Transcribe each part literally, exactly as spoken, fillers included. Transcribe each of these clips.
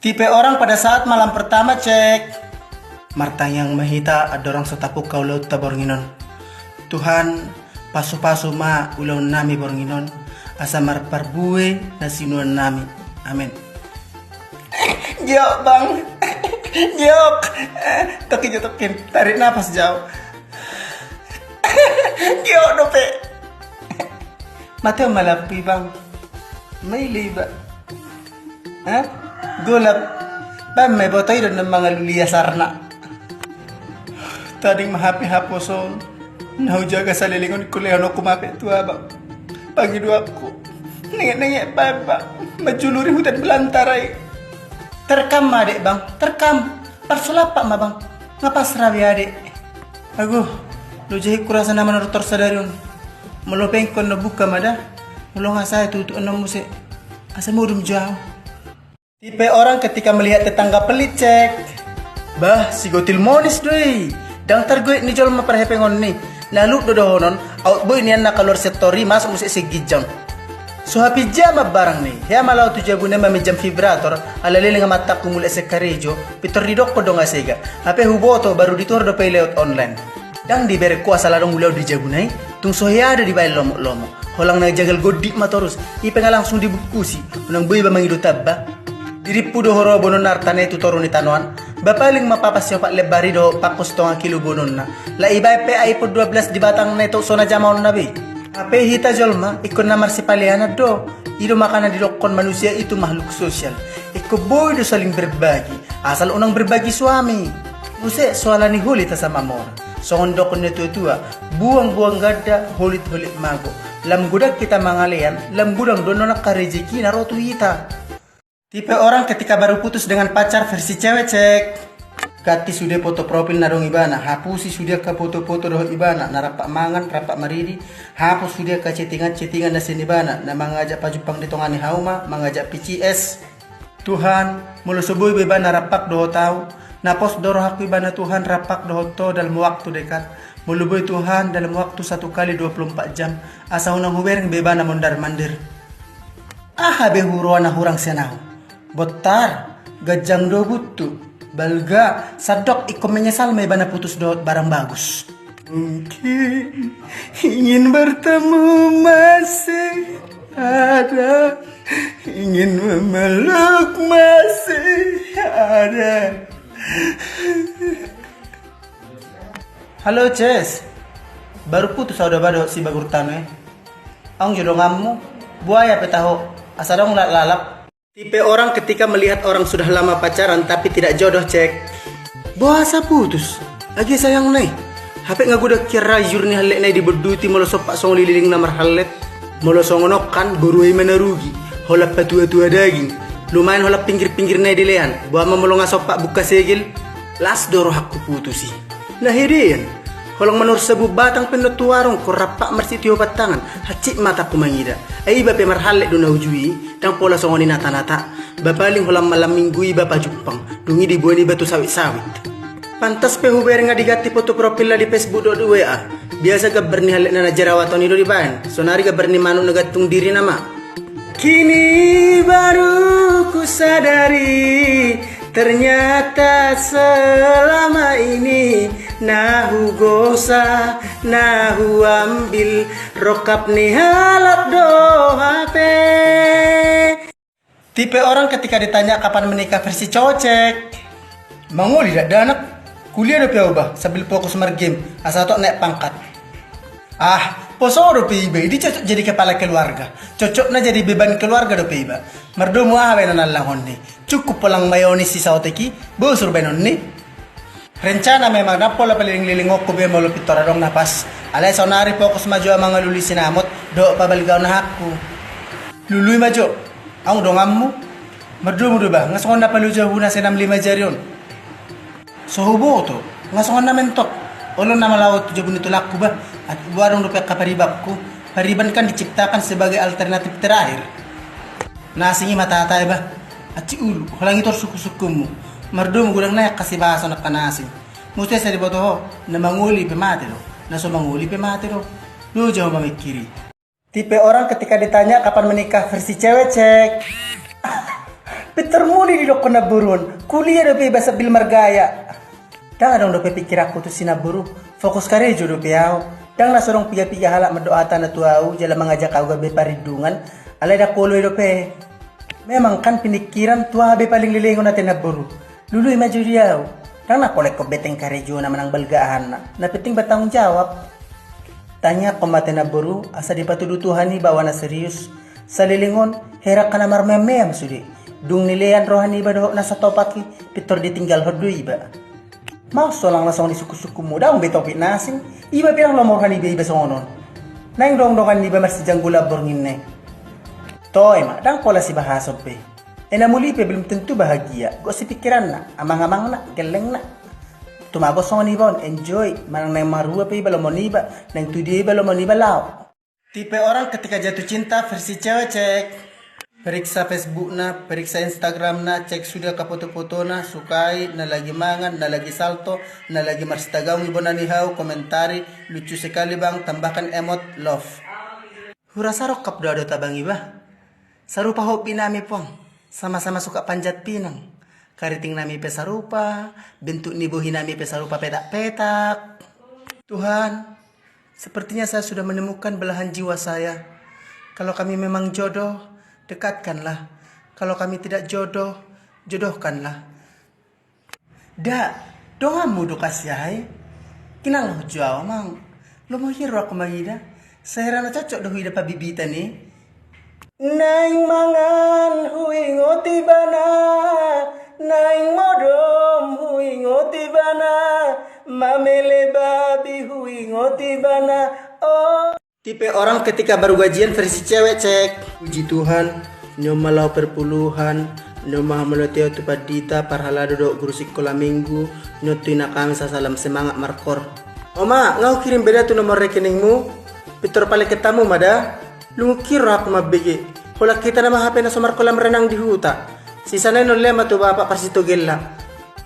Tipe orang pada saat malam pertama, cek. Martangiang ma hita andorang so tapungka ulaonta borngin on. Tuhan, pasupasu ma ulaonnami borngin on, asa marparbue na sinuannami. Amin. Giok, Bang. Giok. Tokin jo, tokin. Tarik napas jau. Giok dope. Mate on ma lampu i, Bang. Maila iba. Ha? Golap. Baen ma iboto i do na mangalului asarna. Tading ma hape haposo on. Na hujaga saleleng on, ingkon lehononku ma hape tu abang. Pangidoanku. Nengetnenget baen, Bang. Manjuluri hutan belantara i. Terkam ma, Adek, Bang. Terkam. Parsolapa ma, Bang. Nga pasrah be, Adek. Ago, loja hikku rasa na manortor sadari on. Molo pe ingkon na buka ma da. Molo nga sae tutu annon muse. Asa modom jo ahu. Tipe orang ketika melihat tetangga pelit, cek. Bah, si Gotil monis do i. Ndang targoit ni jolma parhepengonni. Na lut do dohonon, aut boi nian na kaluar sian tor i masuk muse sian ginjang. So hapinjaman barang ni, hea ma laho tu jabuna maminjam vibrator, ala leleng amantaku mulak sian karejo, pintor didokkon do nga sega. Hape huboto, baru dituhor dope i lewat online. Ndang diberengku asal adong ulaon di jabuna i, tung so hea do dibaen lomok-lomok. Holan na jagal gondit ma torus, i pe nga langsung dibungkusi, unang boi iba mangido tamba. Dirimpu do huroa bononna artana i tu toru ni tanoan, ba paling ma papas siopat lembar i dohot pangkos tonga kilo bononna. Lak ibaen pe iPhone dua belas di batangna i tung so na jamaonna be. Hape hita jolma, ingkon na marsipaleanan do. I do makana didokkon manusia itu makhluk sosial. Ingkon boi do saling berbagi, asal unang berbagi suami. Muse so ala ni holit asa mamora. Songon didokkon ni tua-tua, buang-buang ganda, holit-holit mago. Lam godang hita mangalean, lam godang do annon angka rejeki na ro tu hita. Tipe orang ketika baru putus dengan pacar versi cewek, cek. Ganti sude foto profil na adong ibana, hapusi sude angka foto-foto dohot ibana, na rampak mangan, rampak maridi, hapus sude angka chattingan-chattingan na sian ibana, na mangajak pajumpang di tonga ni hauma, mangajak P C S. Tuhan, molo so boi be ibana rampak dohot ahu, na pos do rohangku ibana Tuhan rampak dohot Ho dalam waktu dekat. Molo boi Tuhan dalam waktu satu kali dua puluh empat jam, asa unang hubereng be ibana mondar-mandir. Aha be huroa na hurang sian ahu? Bontar, ganjang do buntu, balga, sandok ingkon menyesal ma ibana putus dohot barang bagus. Mungkin ingin bertemu masih ada, ingin memeluk masih ada. Halo, Ces. Baru putus ahu da ba dohot si Bagurtano i. Adong jo donganmu, buaya pe taho, asa adong lalap-lalap. Tipe orang ketika melihat orang sudah lama pacaran tapi tidak jodoh, cek. Boasa putus? Age sayangna i. Hape nga godang hian rajur ni halletna i dibonduti molo sompat songon i lelengna marhallet. Molo songon on kan, boru i ma na rugi. Holan patua-tua daging. Lumayan holan pinggir-pinggirna i dilean. Boha ma molo nga sompat bungka segel? Las do rohangku putus i. Na hedean. Holan manursa bubatang pe annon tu warung, ingkon rampak marsitiopan tangan, hansit matangku mangida. Ai iba pe marhallet do na uju i, ndang pola songon i nata-nata. Ba paling holan malam minggu iba pajumpang, dung i diboan iba tu sawit-sawit. Pantas pe hubereng nga diganti foto profilna di Facebook dohot W A. Biasa gambar ni halletna na jerawat on i do dibaen, sonari gambar ni manuk na gantung diri nama. Kini baru ku sadari, ternyata selama ini na hugosa, na huambil, rongkap ni halak do hape. Tipe orang ketika ditanya kapan menikah versi cowok, cek. Mangoli dakdanak, kuliah dope ahu ba, sambil fokus margame, asa tok naik pangkat. Ah, poso dope iba, i do cocok jadi kepala keluarga. Cocokna jadi beban keluarga dope iba. Mardomu aha baenon allangon ni? Cukup holan mayonis si saotik i, bosur baenon ni. Rencana memang ndang pola paleleng-lelengonku be molo pintor adong na pas. Alai saonari fokus ma jo ahu mangalului sinamot, dohot pabalgaon ahaku. Lului ma jo, adong donganmu. Mardomu do ba, nga songon na paluja hu na senam lima jari on. So huboto, nga songon na mentok. Olo nama laho tu jabu ni tulangku ba, atik boha adong dope angka paribanku. Pariban kan diciptakan sebagai alternatif terakhir. Na asing i ma tata i ba. Atik ulu, holan i tor sungkun-sungkunmu. Mardomu godang nai angka sibahason angka na asing. Muse sai diboto ho, na mangoli pe mate do. Na so mangoli pe mate do. Loja ho mamingkiri. Tipe orang ketika ditanya kapan menikah versi cewek, cek. Pintor muli didokkon namboru on, kuliah dope iba sambil margaya. Ndang adong dope pikiranku tu si namboru, fokus karejo dope au. Ndang na so adong piga-piga halak mandok hatana tu au jala mangajak au gabe parlindungan, alai ndang huoloi dope. Memang kan pinikiran tu aha be paling lelengon ate namboru. Lului ma jo di au. Ndang na pola ingkon beteng karejona manang balga ahanna. Na penting bertanggung jawab. Tangiangkon ma ate namboru asa dipatudu Tuhan iba oan na serius. Saleleng on, hera angka na marmeam-meam sude. Dung nilean roha niba dohot na satopak i, pintor ditinggalhon do iba. Maus holan na songon i sungkun-sungkunmu, ndang be topik na asing. Iba pe ndang lomo roha niba iba songon on. Naeng dong dongan niba marsijanggulan borngin na i. Toe ma, ndang pola sibahason pe. Ena muli pe belum tentu bahagia, gok sipikiranna, amang-amangna, gellengna. Tumagon songon iba on, enjoy, manang naeng marhua pe iba lomo niba, naeng tu dia iba lomo niba laho. Tipe orang ketika jatuh cinta versi cewek, cek. Periksa Facebookna, periksa Instagramna, cek sude angka foto-fotona, sukai, na lagi mangan, na lagi salto, na lagi marsitagaung ibana ni hau, komentari, lucu sekali bang, tambahkan emot love. Hurasa rongkap do adong tabang iba. Sarupa hobi nami puang, sama-sama suka panjat pinang. Kariting nami pe sarupa, bentuk ni bohi nami pe sarupa petak-petak. Tuhan, sepertinya saya sudah menemukan belahan jiwa saya. Kalau kami memang jodoh, dekatkanlah. Kalau kami tidak jodoh, jodohkanlah. Da, donganmu do kasi ahai. Kinang lo jo au amang. Lomo hian rohangku mangida. Sai hera na cocok do huida pabibitan i. Naeng mangan huingot ibana, naeng modom huingot ibana, mamele babi huingot ibana. Oh. Tipe orang ketika baru gajian versi cewek, cek. Puji Tuhan, nion ma laho perpuluhan, nion ma hamu laho tio tu pandita, parhalado dohot guru sikola minggu, nion tu ina kami sasalam semangat markor. Oma, nga hukirim be da tu nomor rekeningmu? Pintor paleket hamu ma da. Lungun hian rohangku mambege. Holan hita nama hape na so markolam renang di huta. Sisana i non lea ma tu bapak parsitogella.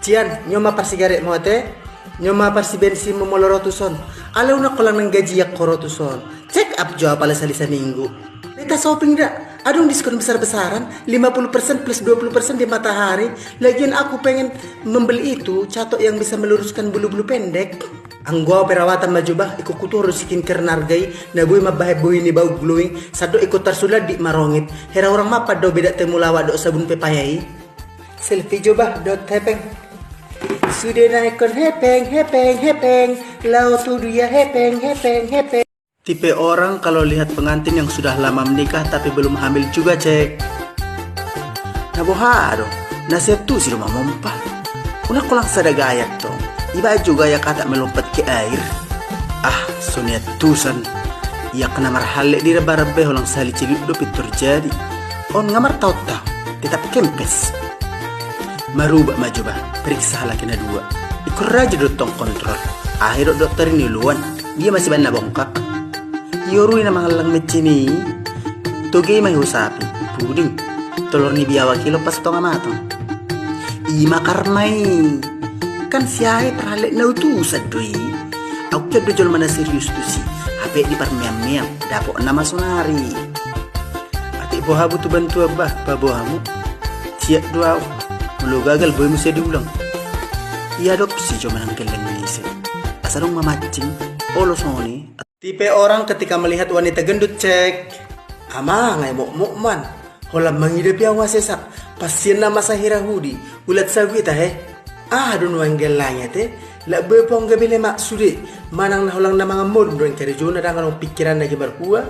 Cian, nion ma parsigaretmu ate. Nion ma parsibensinmu molo ro tuson. Alai unang holan naeng gajian ho ro tuson. Check up jo au pala sahali saminggu. Beta shopping da. Adong diskon besar-besaran, lima puluh persen plus dua puluh persen di Matahari. Lagian aku pengen membeli itu, catok yang bisa meluruskan bulu-bulu pendek. Anggo au perawatan ma jo bah, ingkon hutuhor do skincare na arga i, na boi mambahen bohi niba on glowing, sandok ingkon tarsulandit marongit. Hera hurang mampan do au bedak temulawak dohot sabun pepaya i. Selfie jo bah dohot hepeng. Sude na ingkon hepeng, hepeng, hepeng. Laho tu dia hepeng, hepeng, hepeng. Tipe orang kalau lihat pengantin yang sudah lama menikah tapi belum hamil juga, cek. Na boha do, na sai antusi do mamompa. Unang holan sada gaya tong. Iba jo gaya katak melompat ke air. Ah, so niantusan. Ia angka na marhallet di rebahan be holan sahali ciliut do pintor jadi. On nga martaon-taon, tetap kempes. Marubak ma jo bah, periksa halak i na dua. Ingkon rajin do tong kontrol. Ahe dok dokter i nioloan, dia ma sibaen na bongkak. Iorui na mangallang mecin i. Toge i ma ihusapi, puding. Tolor ni biawak i lompas tonga matang. I ma karma i. Kan si ahe parhallet na utusan do i. Au hian do jolma na serius tusi. Hape diparmeam-meam, dapotna ma sonari. Atik boha butuh bantuan bah, paboa hamu. Siap do au. Molo gagal boi muse diulang. Iadopsi jo manang gelleng ni ise. Asa adong mamancing. Olo songon i. Tipe orang ketika melihat wanita gendut, cek. Amang, ai mokmok man. Holan mangida pe au nga sesak. Pas sian na masa hira hudi. Ulat sagu i tahe. Aha do nuaeng gelleng i ate. Lak boi pe au gabe lemak sude. Manang na holan na mangan modom do nuaeng karejona, ndang adong pikiranna gabe marhua.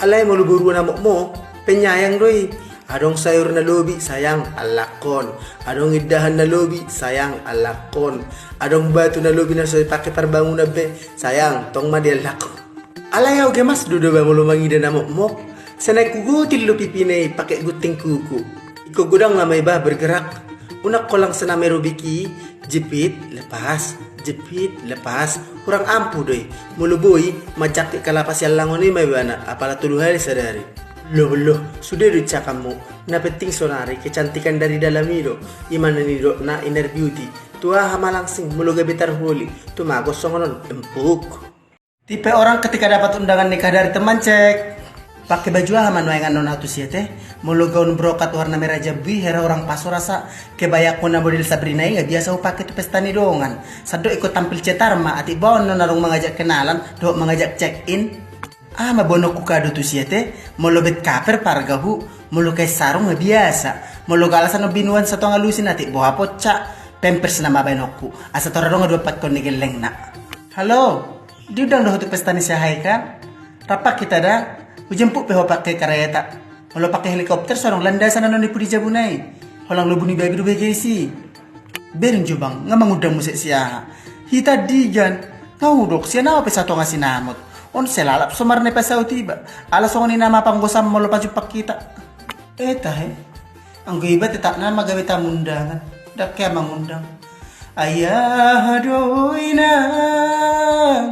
Alai molo borua na mokmok, penyayang do i. Adong sayur na lobi, sayang, allak on. Adong indahan na lobi, sayang, allak on. Adong batu na lobi na so dipake parbangunan be, sayang, tong ma diallak on. Alai au gemas do da bah molo mangida na mokmok. Sai naeng hugotil do pipina i pake gunting kuku. Ingkon godang nama i bah bergerak. Unang holan sai na merobik i, jepit, lepas, jepit, lepas. Hurang ampuh do i. Molo boi, manjangkit kalapa siallangon i ma ibana, apala tolu hali sadari. Loh, loh, sude do cakanmu. Na penting sonari kecantikan dari dalam i do. I ma na nidokna inner beauty. Tu aha ma langsing, molo gabe tarholi. Tumagon songon on, empuk. Tipe orang ketika dapat undangan nikah dari teman, cek. Pake baju aha ma nuaeng annon ahu tu sia te? Molo gaun brokat warna merah jambu i, hera orang paso rasa. Kebayakku na model Sabrina i nga biasa hupake tu pesta ni dongan. Sandok ingkon tampil cetar ma, atik boha annon adong mangajak kenalan dohot mangajak check in. Aha ma boanonku kado tu sia te? Molo bed cover pargahu, molo kain sarung nga biasa. Molo galas annon binuan satonga lusin, atik boha ponca. Pampers nama baenonku, asa tor adong nga dua pakkon ni gellengna. Halo, diundang do ho tu pesta ni si aha i kan? Rap hita da. Hujemput pe ho pake kareta. Molo pake helikopter so adong landasan annon ni pudi jabuna i. Holan lobu ni babi do bege isi. Bereng jo bang, nga mangundang muse si aha? Hita digan. Nga hudok sian ahu pe satonga sinamot. On se lalap so marne pasaut iba. Ala songon i nama panggosan molo pajumpang hita. Eta he. Anggo iba tetak nama gabe tamu undangan. Ndang hea mangundang. Ayah do inang.